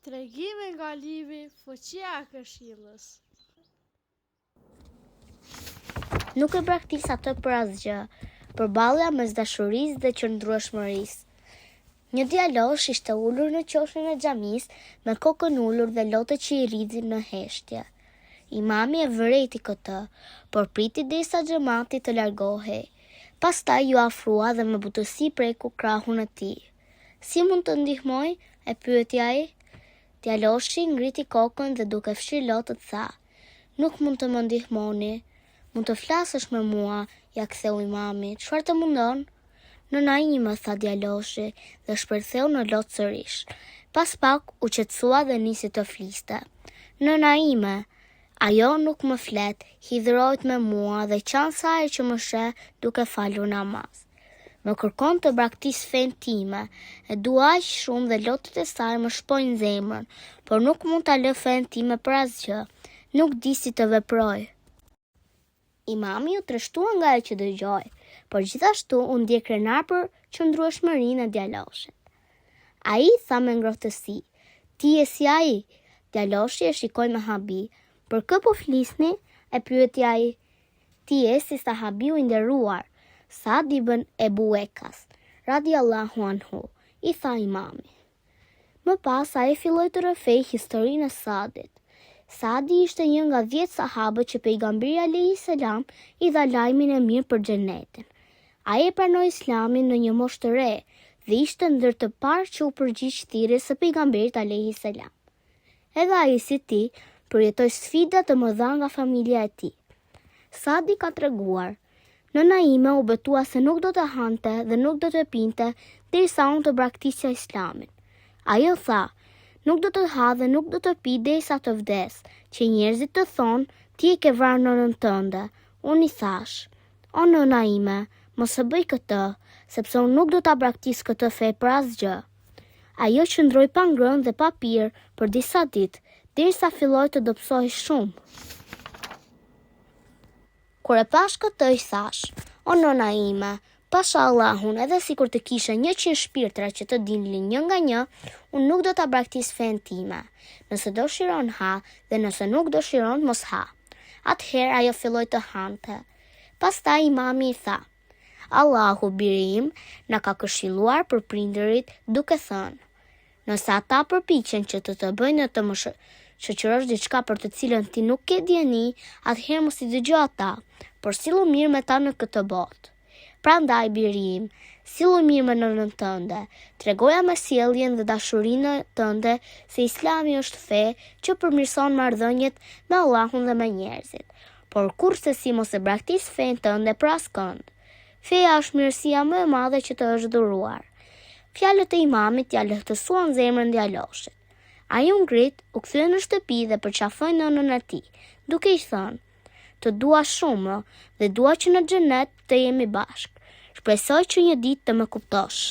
Tregime nga libri Fuqia e Këshillës. Nuk e braktis atë për asgjë. Përballja mes dashurisë dhe qëndrueshmërisë. Një djalosh ishte ulur në qoshen e xhamisë me kokën ulur dhe lotët që i rridhnin në heshtje. Imami e vërejti këtë, por priti derisa xhemati të largohej. Pastaj iu afrua dhe me butësi preku krahun e tij. Si mund të ndihmoj? e pyeti ai. Djaloshi ngriti kokën dhe duke fshirë lotët tha, Nuk mund të më ndihmoni. Mund të flasësh me mua, ia ktheu imami, çfarë të mundon? Nëna ime, tha djaloshi dhe shpërtheu në lot sërish. Pas pak u qetësua dhe nisi të fliste. Nëna ime, ajo nuk më flet, hidhërohet me mua dhe qan sa herë që më sheh duke falur namaz. Më kërkon të braktis fenë time. E dua aq shumë dhe lotët e saj më shpojnë zemrën, por nuk mund ta lë fenë time për asgjë. Nuk di si të veproj. Imami u trishtua nga ajo që dëgjoi, por gjithashtu u ndje krenar për qëndrueshmërinë e djaloshit. Ai i tha me ngrohtësi, Ti je si ai. Djaloshi e shikoi me habi. Për kë po flisni? e pyeti ai. Ti je si sahabiu i nderuar, Sa'd ibn Ebu Uekkas, radijallahu anhu, i tha Imami. Më pas ai filloi të rrëfejë historinë e Sa'dit. Sa'di ishte një nga dhjetë sahabët që Pejgamberi alejhi selam i dha lajmin e mirë për xhenetin. Ai e pranoi Islamin në një moshë të re dhe ishte ndër të parë që u përgjigj thirrjes së Pejgamberit alejhi selam. Edhe ai si ti, përjetoi sfida të mëdha nga familja e tij. Sadi ka treguar, Nëna ime u betua se nuk do të hante dhe nuk do të pinte derisa unë të braktisja Islamin. Ajo tha, Nuk do të ha dhe nuk do të pi derisa të vdes, që njerëzit të thonë, ti e ke vrarë nënën tënde. Unë i thashë, O nëna ime, mos e bëj këtë, sepse unë nuk do ta braktis këtë fe për asgjë. Ajo qëndroi pa ngrënë dhe pa pirë për disa ditë, derisa filloi të dobësohej shumë. Kur e pashë këtë, i thashë, O nëna ime, pasha Allahun, edhe sikur të kisha 100 shpirtra që të dilnin një nga një, unë nuk do ta braktis fenë time. Nëse dëshiron ha dhe nëse nuk dëshiron mos ha. Atëherë ajo filloi të hante. Pastaj imami i tha, Allahu, biri im, na ka këshilluar për prindërit duke thënë, Nëse ata përpiqen që të të bëjnë të më shoqërosh diçka për të cilën ti nuk ke dijeni, atëherë mos i dëgjo ata, por sillu mirë me ta në këtë botë. Prandaj, biri im, sillu mirë me nënën tënde, tregoja me sjelljen dhe dashurinë tënde se Islami është fe që përmirëson marrëdhëniet me Allahun dhe me njerëzit. Por kurrsesi mos e braktis fenë tënde për askënd. Feja është mirësia më e madhe që të është dhuruar. Fjalët e imamit ia lehtësuan zemrën djaloshit. Ai u ngrit, u kthye në shtëpi dhe përqafoi nënën e tij, duke i thënë, Të dua shumë dhe dua që në xhenet të jemi bashkë. Shpresoj që një ditë të më kuptosh.